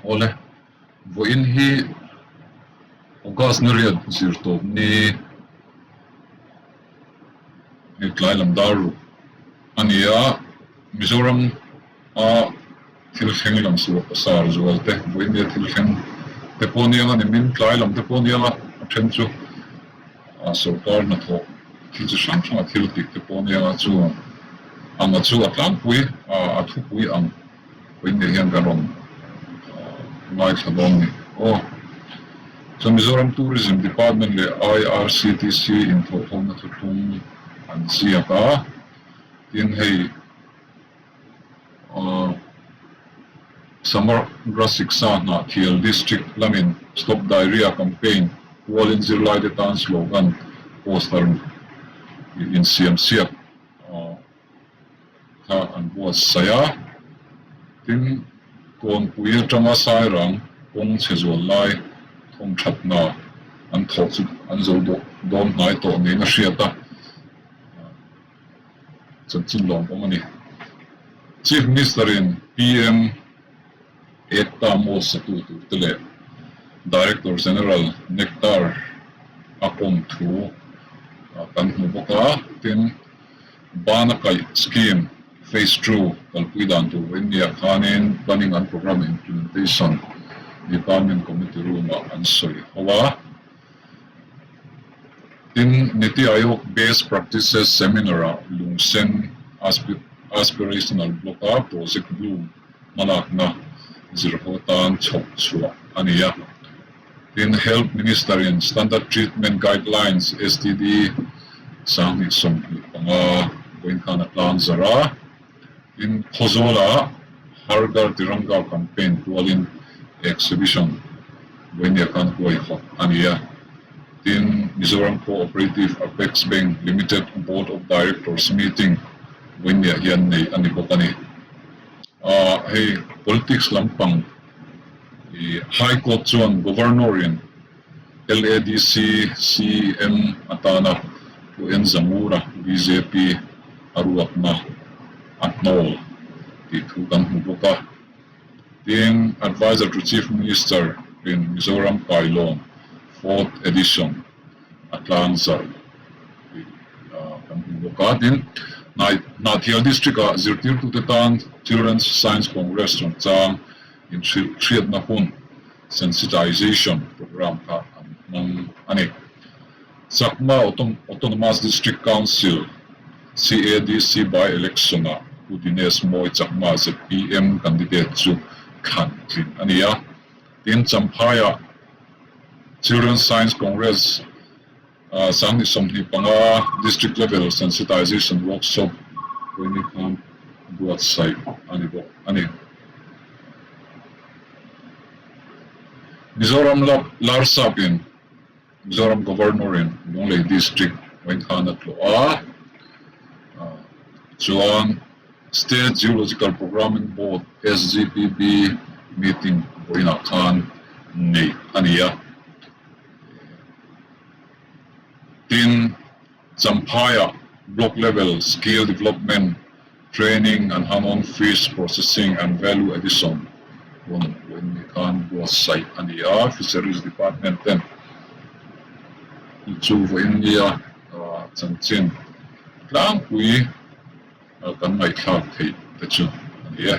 Awle, vawiin hi August ni riat zir tawp ni hei tlai lam dar ruk a ni a, Mizoram a thil thleng lam suah sar zual te, vawiin nia thil thleng te pawh nia nga nimin tlai lam te pawh nia nga a then chu sawrkar hnathawh thil chi hrang hrang a thil tih te pawh nia nga chu ang a chu a tlangpui a thupui ang. Vawiin hian kan rawn ngaithla dawn ni aw. Chuan Mizoram Tourism Department leh IRCTC inthawhkhawmna thuthlung an ziak a, tin hei Samagra Siksha Hnahthial District lamin Stop Diarrhea Campaign pualin zirlaite tan slogan poster insiamsiak kha an buatsaih a, tin Kawnpui atanga Sairang kawng chhe zual lai thawmthatna an thawh chu an zo dawn hnai tawh niin a hriat a, chanchin lawmawm a ni. Chief Minister in PM Ekta Mall satu tur te leh Director General Nectar a kawm thu kan hmu bawk a, tin Bana kaih scheme phase ii kalpui dan tur vawiin nia khanin Planning and Programme Implementation Department Committee room-ah an sawi ho a. Tin, Niti Aayog Best Practices Seminar-ah Lungsen Aspirational Block-a Project Bloom hmalakna zirho tan chhawp chhuah a ni a. Tin, Health Minister-in Standard Treatment Guidelines, STD, 2025 vawiin khan a tlang zarh a. Tin, Khawzawla Har Ghar Tiranga campaign pualin exhibition vawiin khan huaihawt a ni a. Tin, Mizoram Co-operative Apex Bank Limited Board of Directors meeting vawiin hian nei a ni bawk a ni. Hei politics lampang I High Court chuan Governor-in LADC CM atana Pu N Zamura, bjp, a ruatna a hnawl tih thu kan hmu bawk a. Tin, Adviser to Chief Minister in Mizoram Kailawn Fourth Edition a tlang zarh tih kan hmu bawk a. Tin, Hnahthial District-ah zirtirtute tan Children's Science Congress chungchang inhrilh hriatna hun, sensitization programme, kha an hmang a ni. Chakma Autonomous District Council, CADC, by-election-ah Pu Dinesh Mawi Chakma zpm candidate chu thlan tlin a ni a. Tin, Champhaiah Children's Science Congress, 2025 District Level Sensitization Workshop vawiin khan buatsaih a ni bawk a ni. Mizoram Larsap in Mizoram Governor in Lunglei District vawiin khan a tlawh a, chuan State Geological Programming Board, SGPB, meeting vawiinah khan neih a ni a. Tin, Champhaiah Block Level Skill Development Training and Hand-on Fish Processing and Value Addition hun vawiin ni khan buatsaih a ni a, Fisheries Department ten chu vawiin nia chanchin tlangpui kan ngaihthlak theih te chu a ni e.